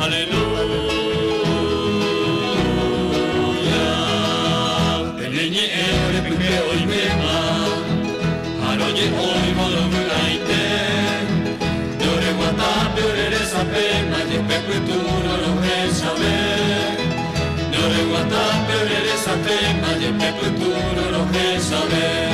Aleluya. Pene ñe'ẽ ore pype oiméma, ha roje'ói morovy'aite. Nde ore guatápe ore resapéma, jepe pytũrõ rohechave. Nde ore guatápe ore resapéma, jepe pytũrõ rohechave.